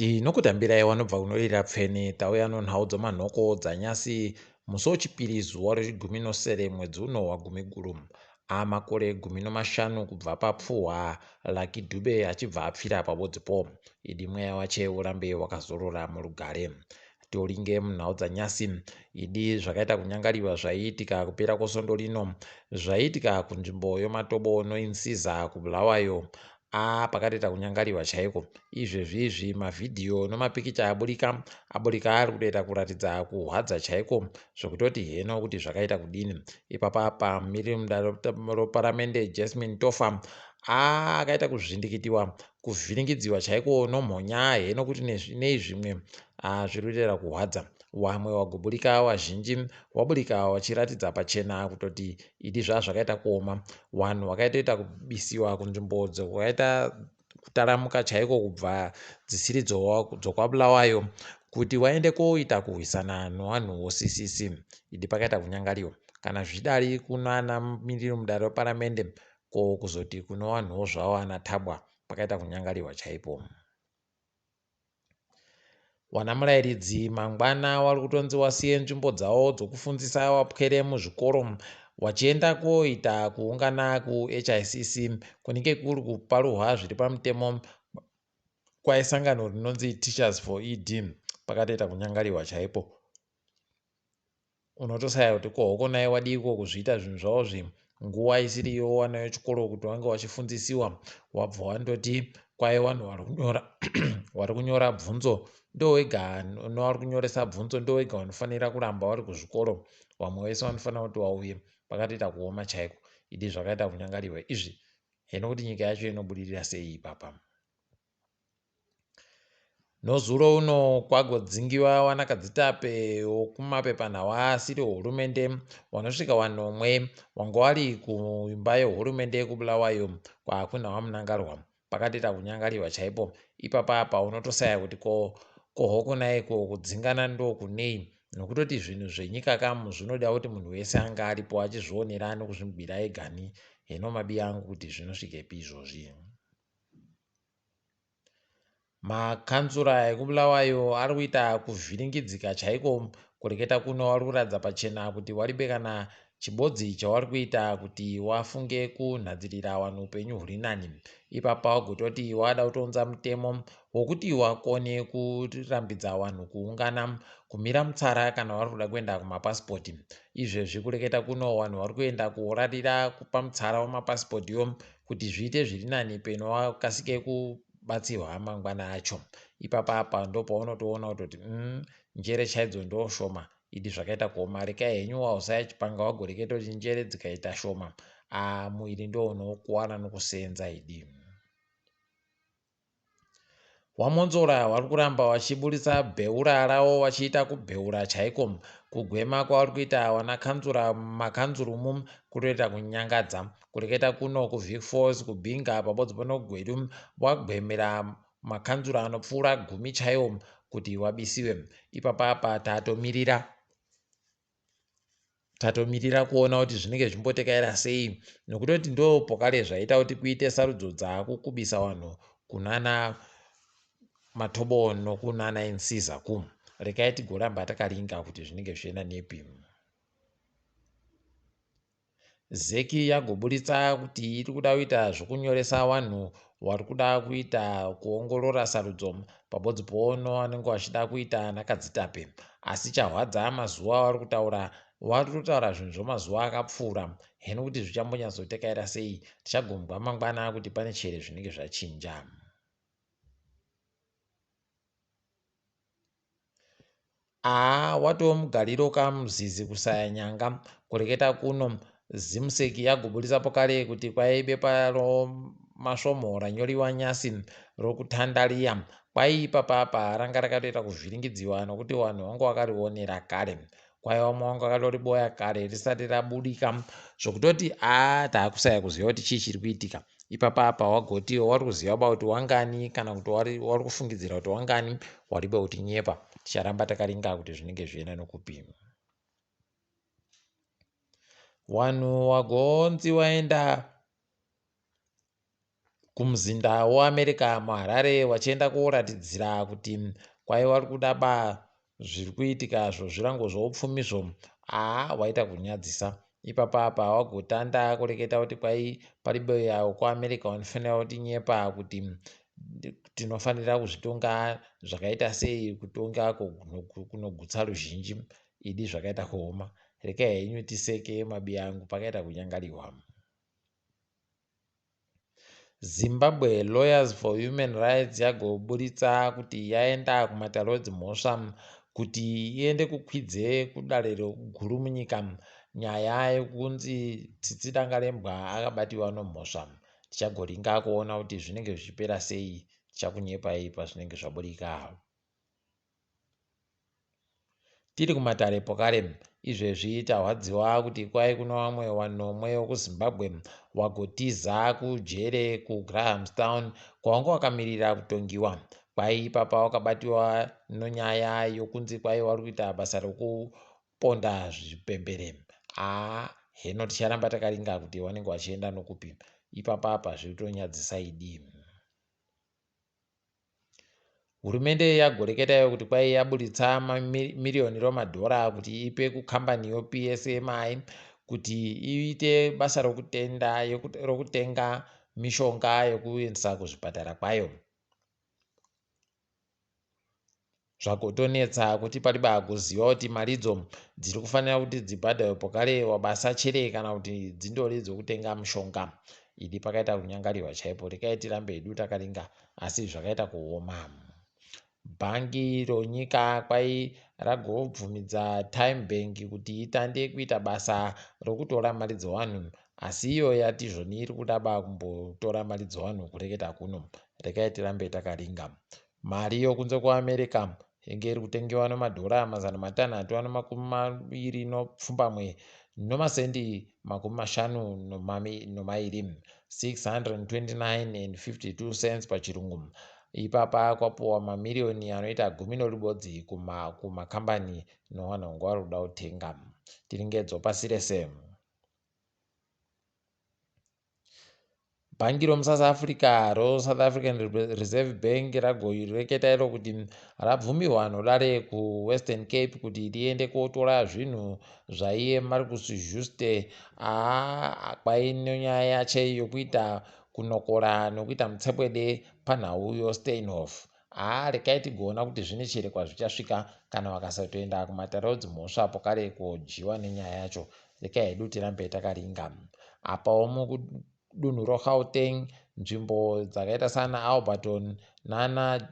Tinokutambirai wanobva kunorira pfene tauya nonhau dzomanhoko dzanyasi musi wechipiri zuva rechigumi nosere mwedzi uno wagumiguru. Amakore 15 kubva papfuhwa Lucky Dube achibva apfira pabodzipo. Idi mweya wache urambe wakazorora murugare. Toringe munhau dzanyasi idi zvakaita kunyangariwa zvaiitika kupera kwosvondo rino zvaiitika kunzvimbo yomatobo noInsiza kuBulawayo. Aa pakatoita kunyangariwa chaiko. Izvezvi izvi mavhidhiyo nomapikicha aburika aburika ari kutoita kuratidza kuhwadza chaiko zvekutoti heno kuti zvakaita kudini. Ipapa apa miri mudare roparamende Jasmine Tofa aa akaita kuzvindikitiwa kuvhiringidziwa chaiko nomhonya heno kuti nei zvimwe zviri kutoita kuhwadza. Wamwe wagoburika wazhinji waburika wachiratidza pachena kutoti idi zvazvakaita kuoma. Wanhu wakaitoita kubisiwa kunzvimbo dzakaita kutaramuka chaiko kubva dzisiri dzokwaBulawayo kuti waende koita kurwisana newanhu woCCC. Idi pakaita kunyangariwa. Kana zvichidari kunana miriro mudare weparamende ko kuzoti kune wanhuwo zvawo ana Tabwa pakaita kunyangariwa chaipo. Wana murairidzi mangwana wari kutonzi wasiye nzvimbo dzawo dzokufundzisa wapwere muzvikoro wachienda koita kuungana kuHICC kunenge kuri kuparuhwa zviri pamutemo kwaisangano rinonzi Teachers for ED pakatoita kunyangariwa chaipo. Unotosaya kuti ko hokonai wadiiko kuzviita zvinhu zvavo zvi nguva isiri iyo wanayo chikoro kuti wange wachifundzisiwa wabva wandoti kwai vanhu vari kunyora vari kunyora bvunzo ndowega novari kunyoresa bvunzo ndowega vanofanira kuramba vari kuzvikoro vamwe vese vanofanira kuti vauye pakatoita kuoma chaiko idi zvakaita kunyangariwa izvi heno kuti nyika yacho inobudirira sei ipapa. Nozuro uno kwagodzingiwa wanakadzitape wokumapepanhau asiri ehurumende wanosvika wanomwe wanga wari kuimba yehurumende yekuBulawayo kwaakuna waMnangagwa. Pakatoita kunyangariwa chaipo. Ipapa apa unotosaya kuti ko kohokonai ko kudzingana ndokunei nokutoti zvinhu zvenyika kamu zvinoda kuti munhu wese ange aripo achizvionera nokuzvibira egani heno mabiya angu kuti zvinosvikepi izvozvi. Makanzura ekuBulawayo ari kuita kuvhiringidzika chaiko kureketa kuno wari kuratidza pachena kuti waribe kana chibodzi chawari kuita kuti wafunge kunhadzirira vanhu upenyu huri nani. Ipapa wagototi wada kutounza mutemo wokuti wakone kurambidza vanhu kuungana kumira mutsara kana vari kuda kuenda kumapasipoti. Izvezvi kureketa kuno vanhu vari kuenda kuorarira pamutsara wemapasipotiyo kuti zviite zviri nani peno wakasike kubatsirwa mangwana acho. Ipapa apa ndopaunotoona kutoti njere chaidzo ndoshoma idi zvakaita kuoma. Rekai henyu wausaya chipanga wagoreketa kuti njere dzikaita shoma muviri ndounokuwara nokuseenza idi. WaMwonzora vari kuramba vachiburitsa bheura ravo vachiita kubheura chaiko. Kugwema kwavari kuita vanakanzura mumakanzurumu kutoita kunyangadza. Kureketa kuno kuVic Falls, kuBinga pabodzi panoGweru wagwemera makanzura anopfuura gumi chaiwo kuti wabisiwe. Ipapa apa tatomirira Tatomirira kuona kuti zvinenge zvimbotekaira sei nokutoti ndopokare zvaita kuti kuite sarudzo dzaakukubisa vanhu kunana Matobo nokunana Insiza ku. Rekai tigoramba takaringa kuti zvinenge zvichienda nepi. Zec yagoburitsa kuti iri kuda kuita zvokunyoresa vanhu vari kuda kuita kuongorora sarudzo pabodzi poono vanenge vachida kuita nakadzitape. Asi chahwadza mazuva avari kutaura vari kutotaura zvinhu zvomazuva akapfuura heno kuti zvichambonyatsotekaira sei tichagombwa mangwana kuti pane chere zvinenge zvachinja. Haa watoo mugariro ka muzizi kusaya nyanga. Kureketa kuno Zimsec yagoburitsa pokare kuti kwai bepa romasvomho ranyoriwa nyasi rokutanda riya kwai ipapa apa ranga rakatoita kuvhiringidziwa nokuti vanhu vanga vakarionera kare. Kwai vamwe vanga vakatoriboya kare risati rabudika zvokutoti haa taakusaya kuziva kuti chii chiri kuitika. Ipapa apa wagoti wari kuziva ba kuti wangani kana kuti wari, wari kufungidzira kuti wangani waribe kuti nyepa. Ticharamba takaringa kuti zvinenge zvienda nokupi. Wanhu wagonzi waenda Kumuzinda weAmerica muHarare vachienda koratidzira kuti kwai vari kuda ba zviri kuitika zvezvirango zvoupfumizvo. Haa, waita kunyadzisa ipapa apa wagotanda kureketa kuti kwai paribe kuAmerica vanofanira kutinyepa kuti tinofanira kuzvitonga zvakaita sei, kutonga kunogutsa ruzhinji. Idi zvakaita kuoma. Rekai henyu tiseke mabiyangu, pakaita kunyangariwa. Zimbabwe Lawyers for Human Rights yagoburitsa kuti yaenda kumatare edzimhosva kuti iende kukwidze kudare guru munyika nyaya yekunzi Tsitsi Dangarembwa akabatiwa nomhosva. Tichagoringa kuona kuti zvinenge zvichipera sei. Tichakunyepai pazvinenge zvaburika. Tiri kumatare pokare izvezvi tahwadziwa kuti kwai kuno vamwe vanomwe vekuZimbabwe vagotiza kujere kuGrahamstown kwavanga vakamirira kutongiwa. Kwai ipapa wakabatiwa nonyaya yokunzi kwai vari kuita basa rokuponda zvipembere. Haa, heno ticharamba takaringa kuti vanenge vachienda nokupi. Ipapa apa zviri kutonyadzisa idi. Hurumende yagoreketa iyo kuti kwai yaburitsa mamiriyoni romadhora kuti ipe kukambani yoPSMI kuti iite basa rokutenda rokutenga mishonga yokuendesa kuzvipatara kwayo. Zvagotonetsa kuti pari bagoziva kuti maridzo dziri kufanira kuti dzibhadharwe pokare wabasa chere kana kuti dzindori dzokutenga mushonga. Idi pakaita kunyangarirwa chaipo, rekai tirambe hedu takaringa asi zvakaita kuoma. Bhangi ronyika kwai ragobvumidza Time Bank kuti itande kuita basa rokutora mari dzevanhu asi iyo yati zvoni iri kuda ba kumbotora mari dzevanhu kureketa kuno. Rekai tirambe takaringa. Mari yokunze kuAmerica inge iri kutengewa nemadhora 627 nomasendi 52, 629 and 52 cents pachirungu. Ipapa kwapuwa mamiriyoni anoita 11 kumakambani novanhu vanga vari kuda kutenga. Tiringedzo pasi rese. Bhangi romuSouth Africa roSouth African Reserve Bank ragoreketa iro kuti rabvumirwa nodare kuWestern Cape kuti riende kotora zvinhu zvaiye Markus Jooste. Aa, kwaine nyaya yacho yokuita kunokora nokuita mutsepwede panhau yoSteinhoff. Haa, rekai tigoona kuti zvine cherekwa zvichasvika kana vakasatoenda kumatare edzimhosva pokare kodyiwa nenyaya yacho. Rekai hedu tirambe takaringa. Apawo mudunhu roGauteng, nzvimbo dzakaita sana Alberton nana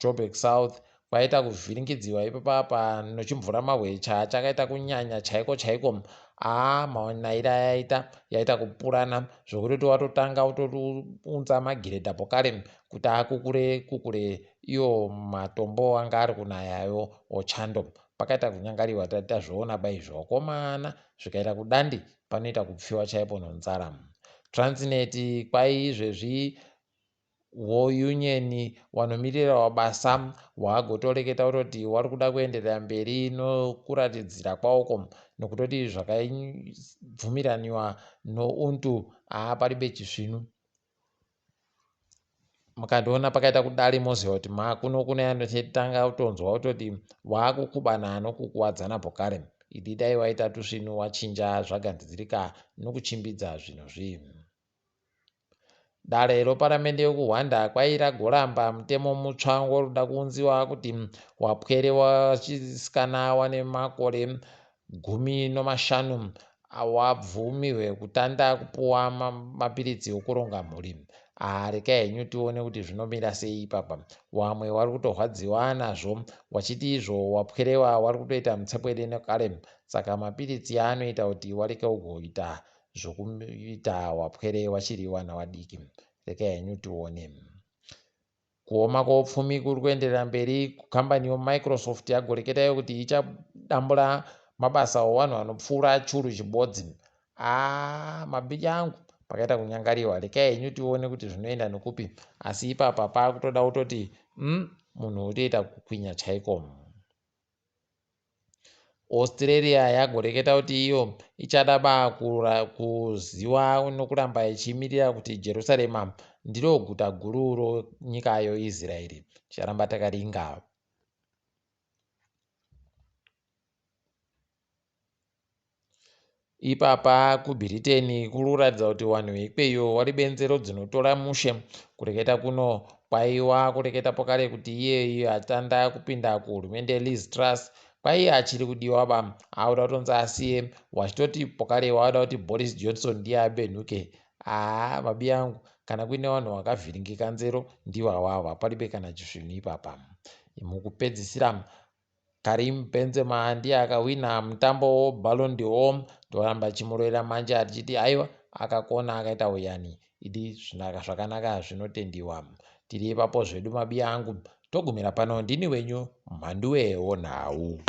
Joburg South kwaita kuvhiringidziwa ipapapa nochimvuramabwe chakaita kunyanya chaiko chaiko. Aa, manaira yaita yaita kupurana zvokutoti watotanga utounza magiredha pokare kuti akukure kukure iyo matombo anga ari kunayayo ochando. Pakaita kunyangariwa, tati tazviona baizvo vakomana, zvikaita kudandi panoita kupfiwa chaipo nonzara. Transnet kwai izvezvi wounion wanomirira wabasa waagotoreketa kutoti wari kuda kuenderera mberi nokuratidzira kwawoko nokutoti zvakabvumiraniwa noUNTU haaparibe chisvinu. Mukandiona pakaita kudari moziva kuti makuno kune anotanga kutonzwa kutoti waakukubana nokukuwadzana pokare. Idi dai waita tusvinu wachinja zvagandidzirika nokuchimbidza zvinhu zvi. Dare roparamende yokuRwanda kwai ragoramba mutemo mutsva woruda kuunziwa kuti wapwere wachisikana wane makore 15 wabvumirwe kutanda kupuwa mapiritsi okuronga mhuri. Haa, rekai henyu tione kuti zvinomira sei ipapa. Wamwe wari kutorwadziwa nazvo wachiti izvo wapwerewa wari kutoita mutsepwede nekare, saka mapiritsi anoita kuti wareke ugoita zvokuita wapwere wachiri wana wadiki. Rekai henyu tione. Kuoma kwoupfumi kuri kuenderera mberi. Kambani yoMicrosoft yagoreketa kuti ichadambura mabasa ovanhu vanopfuura 1,000. Aa, mabiki angu, pakaita kunyangariwa. Rekai henyu tione kuti zvinoenda nokupi, asi ipapa paakutoda kutoti munhu wotoita kukwinya chaiko. Australia yagoreketa kuti iyo ichada ba kuziwa nokuramba ichimirira kuti Jerusarema ndiro guta guru ronyika yoIsraeri. Ticharamba takaringa. Ipapa kuBritain kuri kuratidza kuti vanhu veikweyo vari benzero dzinotora mushe. Kureketa kuno kwaiwa kureketa pokare kuti iye atanda kupinda kuhurumende Liz Truss kwaiye achiri kudiwa ba auda kutonzi asiye wachitoti pokare wauda kuti Boris Johnson ndiye abenhuke. Haa mabi angu kana kuine vanhu vakavhiringika nzero ndivo awavo haparibe kana chisvinhu ipapa. Mukupedzisira Karim Benzema ndiye akahwina mutambo weBallon d'Or toramba tichimurovera manje tichiti aiwa akakona akaita uyani idi zvakanaka zvinotendiwa. Tiri ipapo zvedu mabiya angu togumira pano ndini wenyu Mhanduwe wonhau.